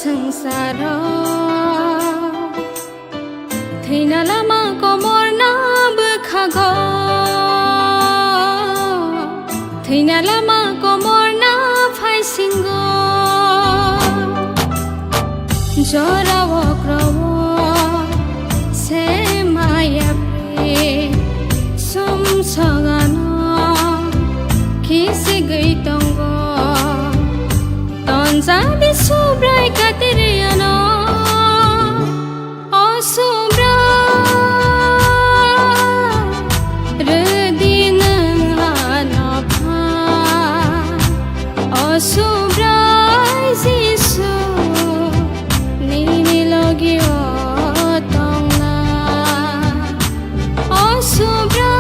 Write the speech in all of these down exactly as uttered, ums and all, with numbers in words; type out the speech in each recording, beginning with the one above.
Swngcharo thwina lama komorna bwkhago, thwina lama komorna phaisingo. Jora okrowo se maya pi sumsogano khisigwi tongo. Tonjadi Subrai katiriyano, o Subrai, rwdi nwng ano pha. O Subrai Jisu, nini logi o tongna. O Subrai,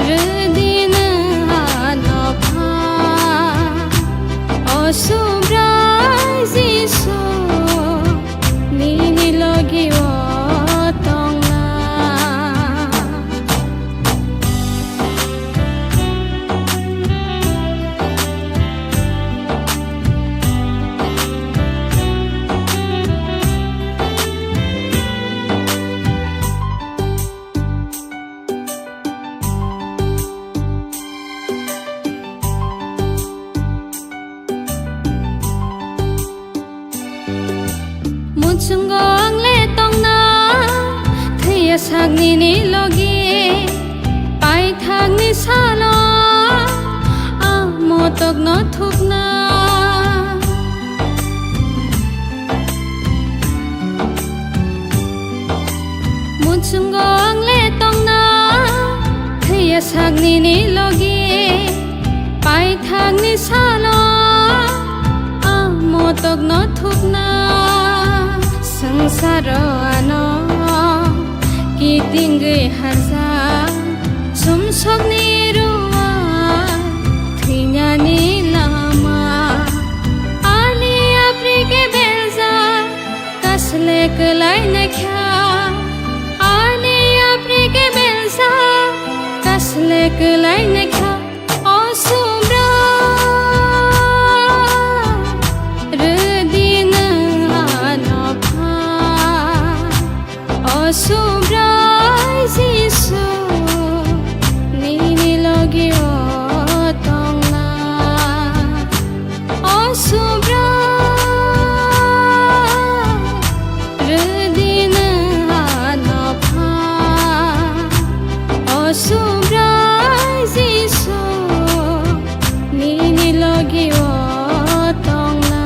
rwdi nwng ano pha. O Subrai Jisu, nini logi o tongna. Muchungo ang le tongna, thwiya sak nini logi, paithakni salo, a motokno thukna. Muchungo ang le tongna, thwiya sak nini logi, paithakni salo, a motokno thukna. Swngcharo ano kitingwi harjak, sumsokni ruwa thwinani lama. Ani apri ke beljak, kasle kwlai naikha. Ani apri ke beljak, kasle kwlai naikha. O Subrai, rwdi nwng ano pha. O Subrai Jisu, nini logi o tongna. O Subrai, rwdi nwng ano pha. O Subrai Jisu, nini logi o tongna.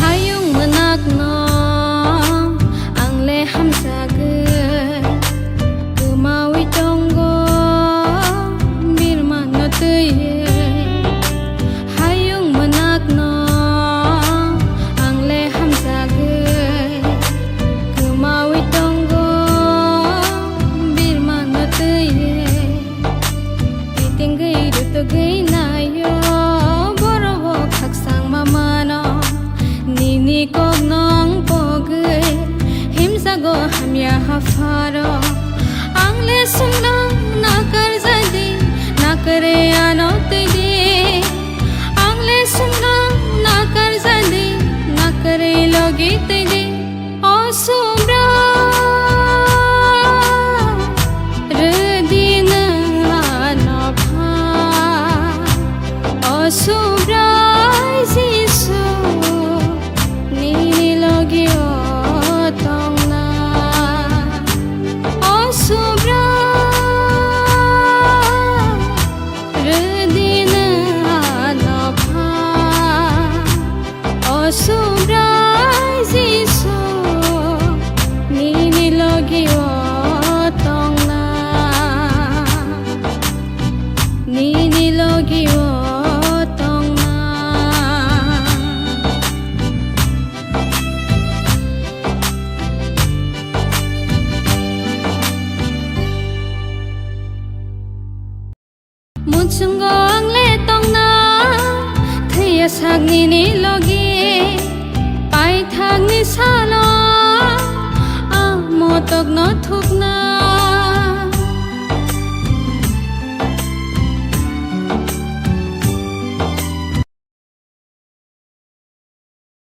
Hayung mwnakno ang le hamjagwi, kwmawi tongo birmano twiwi. Hayung mwnakno ang le hamjagwi, kwmawi tongo birmano twiwi. Kitingwi rutugwi naio, borok o khakchangma mano. Nini kokno ang pogwi himjago hamya hapharo. Ang le swngnang nakarjadi, nakarwi ano twidi. Ang le swngnang nakarjadi, nakarwi logi twidi. O Subrai, rwdi nwng ano pha. O Subrai Jisu, nini logi o tongna. O Subrai, Chwngno ang le tongna, thwiya sak nini logi, paithakni salo, a motokno thukna.